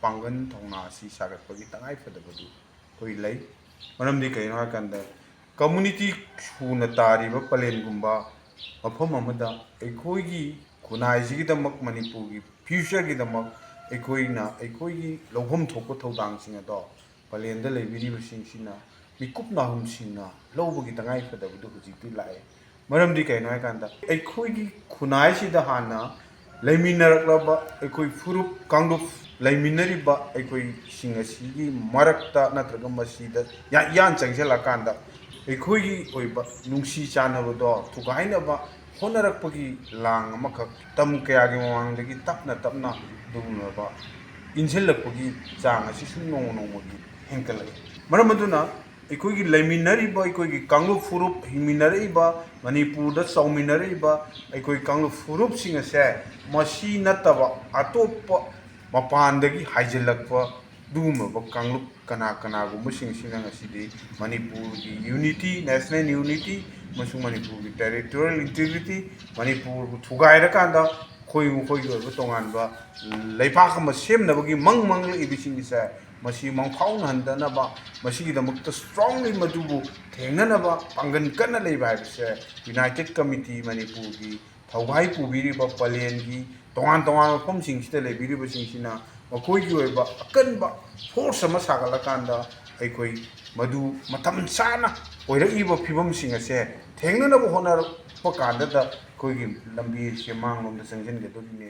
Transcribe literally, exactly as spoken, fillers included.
ꯄꯥꯡꯒꯜ ꯊꯧꯅꯥ ꯑꯁꯤ ꯁꯥꯒꯠꯄꯒꯤ ꯇꯉꯥꯏ ꯐꯗꯕꯗꯨ ꯑꯩꯈꯣꯏ ꯂꯩ꯫ ꯃꯔꯝꯗꯤ ꯀꯩꯅꯣ ꯍꯥꯏꯀꯥꯟꯗ, ꯀꯝꯃꯨꯅꯤꯇꯤ ꯁꯨꯅ ꯇꯥꯔꯤꯕ ꯄꯂꯦꯟꯒꯨꯝꯕ ꯃꯐꯝ ꯑꯃꯗ ꯑꯩꯈꯣꯏꯒꯤ ꯈꯨꯟꯅꯥꯏꯁꯤꯒꯤꯗꯃꯛ, ꯃꯅꯤꯄꯨꯔꯒꯤ ꯐ꯭ꯌꯨꯆꯔꯒꯤꯗꯃꯛ ꯑꯩꯈꯣꯏꯅ ꯑꯩꯈꯣꯏꯒꯤ ꯂꯧꯐꯝ ꯊꯣꯛꯄ ꯊꯧꯗꯥꯡꯁꯤꯡ ꯑꯗꯣ ꯄꯂꯦꯟꯗ ꯂꯩꯕꯤꯔꯤꯕꯁꯤꯡꯁꯤꯅ ꯃꯤꯀꯨꯞ ꯅꯥꯍꯨꯝꯁꯤꯡꯅ ꯂꯧꯕꯒꯤ ꯇꯉꯥꯏ ꯐꯗꯕꯗꯨ ꯍꯧꯖꯤꯛꯇꯤ ꯂꯥꯛꯑꯦ꯫ ꯃꯔꯝꯗꯤ ꯀꯩꯅꯣ ꯍꯥꯏꯀꯥꯟꯗ, ꯑꯩꯈꯣꯏꯒꯤ ꯈꯨꯟꯅꯥꯏꯁꯤꯗ ꯍꯥꯟꯅ ꯂꯩꯃꯤꯟꯅꯔꯛꯂꯕ ꯑꯩꯈꯣꯏ ꯐꯨꯔꯨꯞ ꯀꯥꯡꯂꯨꯞ ꯂꯩꯃꯤꯟꯅꯔꯤꯕ ꯑꯩꯈꯣꯏꯁꯤꯡ ꯑꯁꯤꯒꯤ ꯃꯔꯛꯇ ꯅꯠꯇ꯭ꯔꯒ ꯃꯁꯤꯗ ꯌꯥ-, ꯏꯌꯥꯟ ꯆꯪꯁꯤꯜꯂꯀꯥꯟꯗ ꯑꯩꯈꯣꯏꯒꯤ ꯑꯣꯏꯕ ꯅꯨꯡꯁꯤ ꯆꯥꯟꯅꯕꯗꯣ ꯊꯨꯒꯥꯏꯅꯕ ꯍꯣꯠꯅꯔꯛꯄꯒꯤ ꯂꯥꯡ ꯑꯃꯈꯛ ꯃꯇꯝ ꯀꯌꯥꯒꯤ ꯃꯃꯥꯡꯗꯒꯤ ꯇꯞꯅ ꯇꯞꯅ ꯑꯗꯨꯒꯨꯝꯂꯕ ꯏꯟꯁꯤꯜꯂꯛꯄꯒꯤ ꯆꯥꯡ ꯑꯁꯤ ꯁꯨꯝ ꯅꯣꯡꯃ ꯅꯣꯡꯃꯒꯤ ꯍꯦꯟꯒꯠꯂꯛꯏ꯫ ꯃꯔꯝ ꯑꯗꯨꯅ ꯑꯩꯈꯣꯏꯒꯤ ꯂꯩꯃꯤꯟꯅꯔꯤꯕ, ꯑꯩꯈꯣꯏꯒꯤ ꯀꯥꯡꯂꯨꯞ ꯐꯨꯔꯨꯞ ꯍꯤꯡꯃꯤꯟꯅꯔꯛꯏꯕ, ꯃꯅꯤꯄꯨꯔꯗ ꯆꯥꯎꯃꯤꯟꯅꯔꯛꯏꯕ ꯑꯩꯈꯣꯏ ꯀꯥꯡꯂꯨꯞ ꯐꯨꯔꯨꯞꯁꯤꯡ ꯑꯁꯦ ꯃꯁꯤ ꯅꯠꯇꯕ ꯑꯇꯣꯞꯄ ꯃꯄꯥꯟꯗꯒꯤ ꯍꯥꯏꯖꯤꯜꯂꯛꯄ ꯑꯗꯨꯒꯨꯝꯂꯕ ꯀꯥꯡꯂꯨꯞ ꯀꯅꯥ ꯀꯅꯥꯒꯨꯝꯕꯁꯤꯡꯁꯤꯅ ꯉꯁꯤꯗꯤ ꯃꯅꯤꯄꯨꯔꯒꯤ unity, national unity ꯑꯃꯁꯨꯡ ꯃꯅꯤꯄꯨꯔꯒꯤ territorial integrity, ꯃꯅꯤꯄꯨꯔꯕꯨ ꯊꯨꯒꯥꯏꯔꯀꯥꯟꯗ ꯑꯩꯈꯣꯏ ꯃꯈꯣꯏꯒꯤ ꯑꯣꯏꯕ ꯇꯣꯉꯥꯟꯕ ꯂꯩꯕꯥꯛ ꯑꯃ ꯁꯦꯝꯅꯕꯒꯤ ꯃꯪ ꯃꯪꯂꯛꯏꯕꯁꯤꯡꯁꯦ ꯃꯁꯤ ꯃꯪꯐꯥꯎꯅꯍꯟꯗꯅꯕ, ꯃꯁꯤꯒꯤꯗꯃꯛꯇ strongly ꯃꯗꯨꯕꯨ ꯊꯦꯡꯅꯅꯕ ꯄꯥꯡꯒꯜ ꯀꯟꯅ ꯂꯩꯕ ꯍꯥꯏꯕꯁꯦ United Committee ꯃꯅꯤꯄꯨꯔꯒꯤ ꯊꯧꯒꯥꯏ ꯄꯨꯕꯤꯔꯤꯕ ꯄꯂꯦꯟꯒꯤ ꯇꯣꯉꯥꯟ ꯇꯣꯉꯥꯟꯕ ꯃꯐꯝꯁꯤꯡꯁꯤꯗ ꯂꯩꯕꯤꯔꯤꯕꯁꯤꯡꯁꯤꯅ ꯃꯈꯣꯏꯒꯤ ꯑꯣꯏꯕ ꯑꯀꯟꯕ force ꯑꯃ ꯁꯥꯒꯠꯂꯀꯥꯟꯗ ꯑꯩꯈꯣꯏ ꯃꯗꯨ ꯃꯇꯝ ꯆꯥꯅ ꯑꯣꯏꯔꯛꯂꯤꯕ ꯐꯤꯕꯝꯁꯤꯡ ꯑꯁꯦ ꯊꯦꯡꯅꯅꯕ ꯍꯣꯠꯅꯔꯛꯄ ꯀꯥꯟꯗꯗ ꯑꯩꯈꯣꯏꯒꯤ ꯂꯝꯕꯤ ꯑꯁꯤ ꯃꯥꯡꯂꯣꯝꯗ ꯆꯪꯁꯤꯟꯒꯗꯧꯔꯤꯅꯦ꯫